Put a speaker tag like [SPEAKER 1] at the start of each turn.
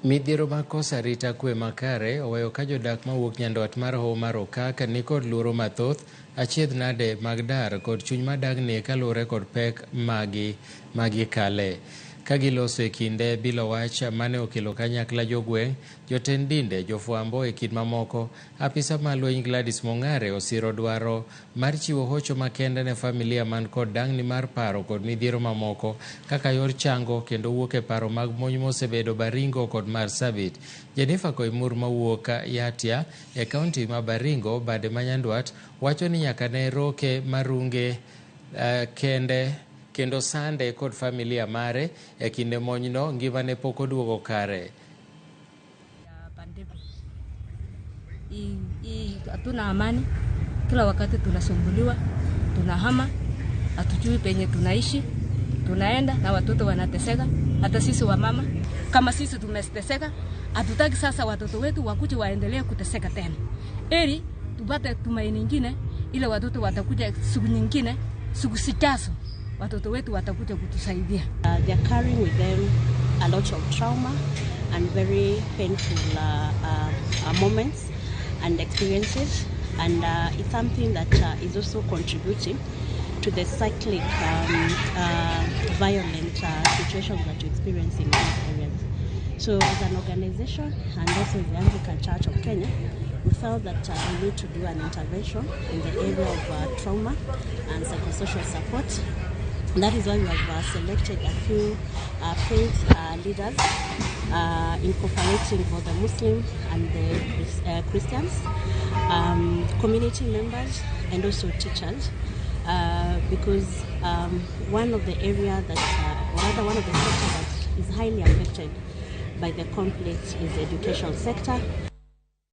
[SPEAKER 1] Midhiero mag koso arita kwe makare oweyo ka jodak mawuok nyandwat mar hoho mar Okak nikod luoro mathoth, achiedh nade mag dar kod chuny madangni kaluwore kod pek magi magikale. Ka giloso e kinde bilo wach mane okelo kanyakla jogweng', jotend dinde, jofwambo e kind mamoko, apisa ma lweny Gladys Mong'are osiro dwaro mar chiwo hocho makende ne familia man kod dangni mar paro kod midhiero mamoko kaka yor chango kendo wuok e paro mag monj mosebedo Baringo kod Marsabit. Jennifer Koimur mawuok Yatia e kaunti ma Baringo bade ma Nyandwat wacho ni nyaka ne roke marunge kende kendo sande kod familia mare e kinde monjno ngimane pok oduogo kare.
[SPEAKER 2] Hatuna amani, kila wakati tunasumbuliwa, tunahama, hatujui penye tunaishi, tunaenda na watoto wanateseka, hata sisi wamama kama sisi tumeteseka, hatutaki sasa watoto wetu wakuje waendelee kuteseka tena, ili tupate tumaini nyingine, ile watoto watakuja siku nyingine, siku zijazo watoto wetu watakuja kutusaidia.
[SPEAKER 3] They are carrying with them a lot of trauma and very painful moments and experiences, and it's something that is also contributing to the cyclic violent situations that we experience in these areas. So as an organization and also the Anglican Church of Kenya, we felt that we need to do an intervention in the area of trauma and psychosocial support. And that is why we have selected a few faith leaders, incorporating both the Muslim and the Christians, community members, and also teachers, because one of the area that, or rather one of the sectors that is highly affected by the conflict is the education sector.